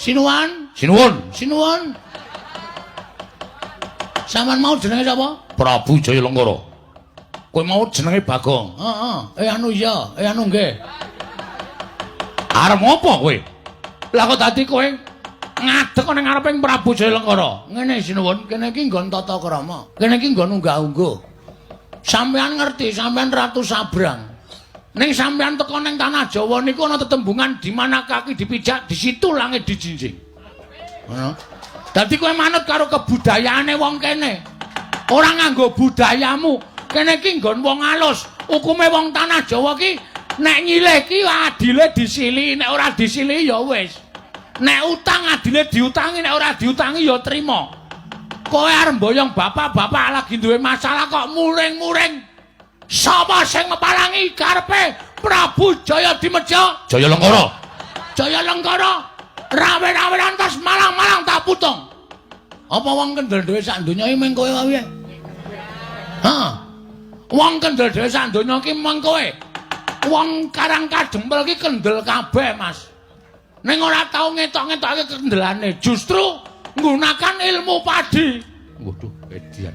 Sinuwun, Sinuwun. Sinuwun. Sampeyan mau jenenge sapa? Prabu Jaya Lengkara. Kowe mau jenenge Bagong. Heeh. Eh anu iya, eh anu nggih. Arep ngopo kowe? Lah kok dadi kowe ngadeg ning ngareping Prabu Jaya Lengkara? Ngene sinuwun, kene iki nggon tata krama. Kene iki nggon unggah-ungguh. Sampeyan ngerti, sampeyan Ratu Sabrang. Ning sampeyan teko ning tanah Jawa niku ana tetembungan di mana kaki dipijak, di situ langit dijinjing. Ngono. Dadi kowe manut karo kebudayaane wong kene. Ora nganggo budayamu. Kene iki nggon wong alus. Hukume wong tanah Jawa ki nek nyilih ki adile disilihi, nek ora disilihi ya wis. Nek utang adile diutangi, nek ora diutangi ya trima. Kowe arep mboyong bapak-bapak lagi duwe masalah kok muring-muring. Sapa sing ngepalangi karepe Prabu Jaya Dimeja? Jaya Lengkara. Jaya Lengkara. Rawe-rawe lantas malang-malang tak putung. Apa wong kendel dhewe sak donya iki mung kowe wae? Hah. Wong kendel dhewe sak donya iki mung kowe. Wong Karang Kadempel ki kendel kabeh, Mas. Ning ora tau ngetok-ngetokke kendelane, justru nggunakan ilmu padi. Waduh, edian.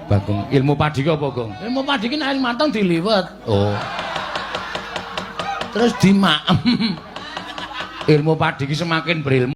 Bagong, ilmu padi ki apa, Gong? Ilmu padi ki nek wis mateng diliwet. Oh. Terus dimaem. Ilmu padi ki semakin berilmu